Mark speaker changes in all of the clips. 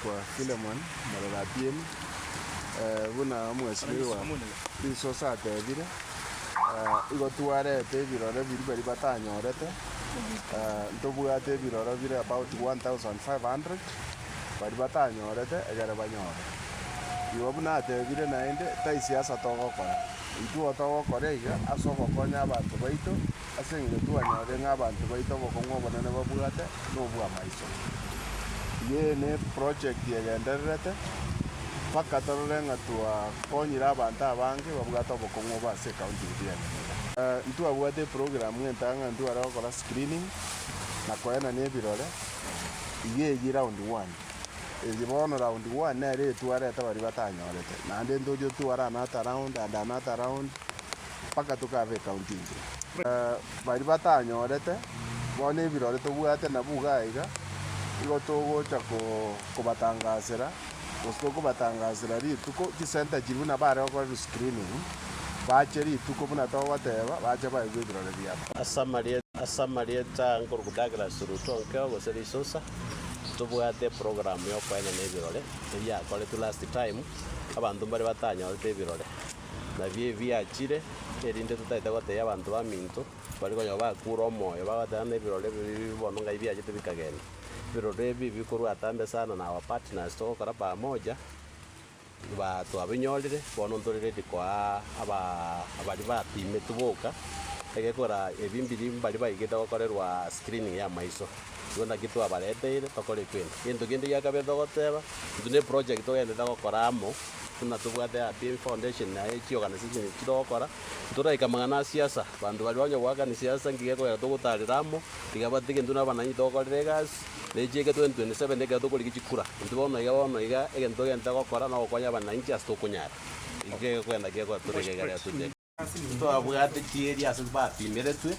Speaker 1: nkorokwa Philemon Morera Atieno, buna omwesimigwa Risosa atebire, igo twarete ebirore biria baria batanyorete, ntobwate ebirore bire about 1500 baria batanyorete egere banyore. Igo buna atebire naende, tai siasa togokora, intwe togokora iga ase ogokonya abanto baito. Ase engencho twanyorire ng'a abanto baito obokong'u obonene babwate nobw'amaiso. Eyio eye ne project egendererete mpaka torore ng'a twakonyire abanto abange babwate obokong'u obo ase ecounty yaito ya Nyamira. Ntwabwate eprogram entang'ani ntware gokora screening na koenania ebirore, iga eyio round one. Eye bono round one nere etwarete baria batanyorete, naende ntoche totware another round and another round. mpaka tokabe ekaunti engiya. Baria batanyorete, bono ebirore tobwate nabwo iga iga, igo togocha kobatangasera, gose tokobatangasera rituko, chisenta chiria buna bare gokorerwa screening, bache rituko buna togoteba, bache baigwe ebirore biabo.
Speaker 2: Ase amarieta nkorokwa Douglas Ruto Onkeo gose Risosa, tobwate eprogram ya okoenana ebirore, eria yakoretwe last time, abanto mbare batanyorete ebirore. Nabio ebiachire, erinde totaete gotebia abanto baminto, baria konya bakure omoyo, bagoteba ng'a ebirore ebi bono ngai biachete bikagenda. Ebirore ebi bikorwa atambe sana na our partners togokora pamoja, ba twabinyorire, bono ntore ready koa aba baria bapimetwe boka, egekora ebi mbiri mbari baigete gokorerwa screening ya amaiso. Igo naki twabareteire tokore equipment. Egento kende gia kabere togoteba, intwe ne eproject togenderete gokora amo, buna tobwate Apim Foundation naye chiorganisation echi togokora, ntoraika amang'ana a siasa, abanto baria onye goakani siasa nki gekogera togotarera amo, tiga batige intwe na abananchi togokorera egasi, na echieke 2027 ekero tokorigia chikura. Intwe bono iga bono iga egento togenderete gokora na ogokonya abananchi ase tokonyara. Ekio gekogenda gekogera tore iga iga toche. Ntwabwate chieri ase bapimeretwe,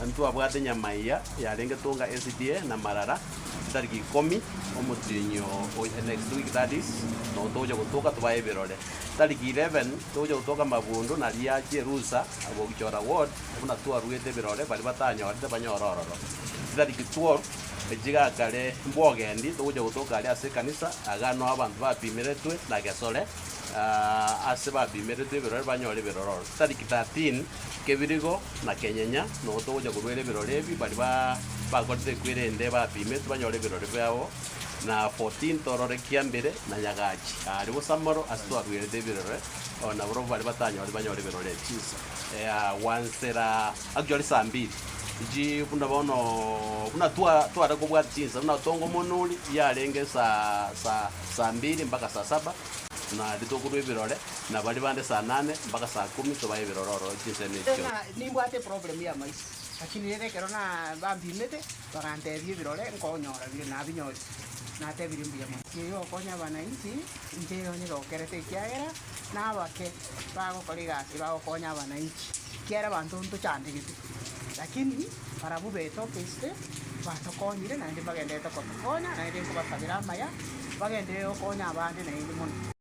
Speaker 2: ntwabwate nyamaiya yarenge tonga SDA na marara chitariki ikomi omotienyi o next week that is nabo togocha gotoka tobae ebirore. Tariki 11 togocha gotoka mabundo naria achie rusa gochora ward buna twaruete ebirore baria batanyorete banyore ororo. Chitariki 12 echigakare mbwogendi togocha gotoka aria ase ekanisa iga noo abanto bapimeretwe na gesore. Ase bapimeretwe ebirore banyore ebirore oro. Tariki 13 kebirigo na kenyenya nogo togocha koruera ebirore ebi baria bakorete ekwerende bapimetwe banyore ebirore biabo, na 14 torore kiambere na nyagachi aria bosamoro ase twaruerete ebirore nabarobwo baria batanyore banyore ebirore ebi. Gwansera actually saa mbili echi buna bono buna tware kobwata chinsa buna tonga omonuri yarenge saa saa saa mbili mpaka saa saba. Na rituko rw'ebirore, na baria bande saa nane mpaka saa kumi tobae ebirore ororo chinsemo echi chionsi.
Speaker 3: Ng'a nimbwate eproblem y'amaiso, lakini rende ekero na bampimete, bagantebia ebirore nkonyora bire nabinyorire, natebirie mbuya mono. Eye ogokonya abananchi, inche onye gokerete ekiagera nabake bagokora egasi bagokonya abananchi, ekiagera abanto ntochandegete, lakini barabwo betokesete, batokonyire naende mbagenderete kotokonya, naende nkobasabera amaya. Bagenderere gokonya abande naende mono.